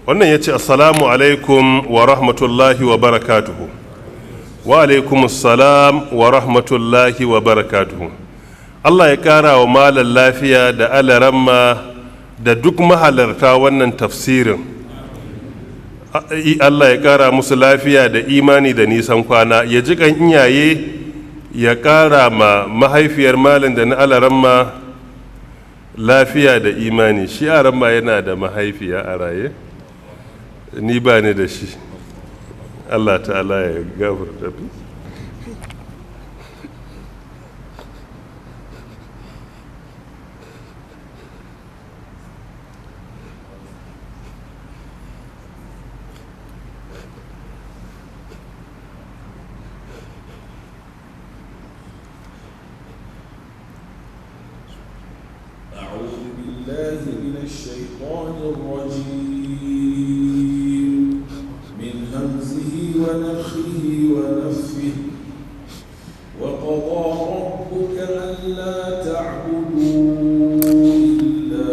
Wannan ya ce, "Assalamu alaikum wa rahmatullahi wa barakatuhu." Wa alaikum assalam wa rahmatullahi wa barakatuhu. Allah ya kara wa malam lafiya da alaramma da duk mahalarta wannan tafsirin. Allah ya kara musu lafiya da imani da nisan kwana, ya ji kan iyaye, ya kara ma mahaifiyar malam da na alaramma lafiya da imani. Shi aramma yana da mahaifiya a raye, ni ba ni da shi. Allah ta'ala ya gafarta. أعوذ بالله من الشيطان الرجيم، من همزه ونفخه ونفثه. وقضى ربك ألا تعبدوا إلا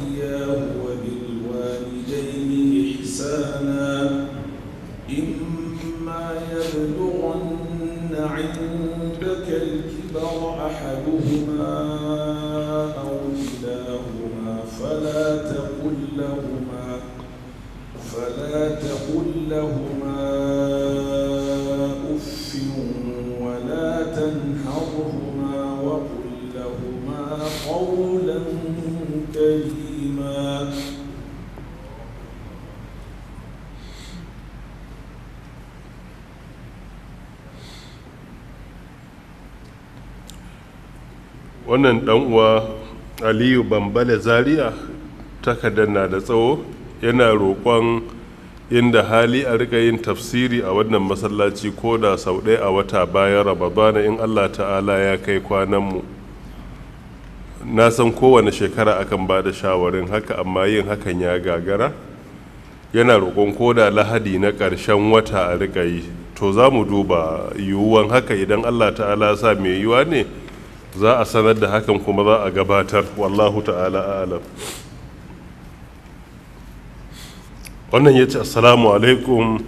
إياه وبالوالدين إحسانا، إما يبلغن عندك الكبر أحدهما أو كلاهما فلا تقل لهما أف ولا تنهرهما وقل لهما قولا كريما. Wannan dan uwa Aliyu Bambale Zaria, takardar na da tsawo, yana roƙon inda hali a rika yin tafsiri a wannan masallaci ko da sau ɗaya a wata bayan Ramadana, in Allah ta'ala ya kai kwananmu. Na san kowane shekara akan ba da shawarin haka, amma yin hakan ya gagara. Yana roƙon ko da Lahadi na ƙarshen wata a rika yi. To, za mu duba yiwuwan haka. Idan Allah ta'ala sa mai yiwuwa ne, za a sanar da hakan kuma za a gabatar. Wallahu ta'ala alam. Wannan ya ce, "Assalamu alaikum."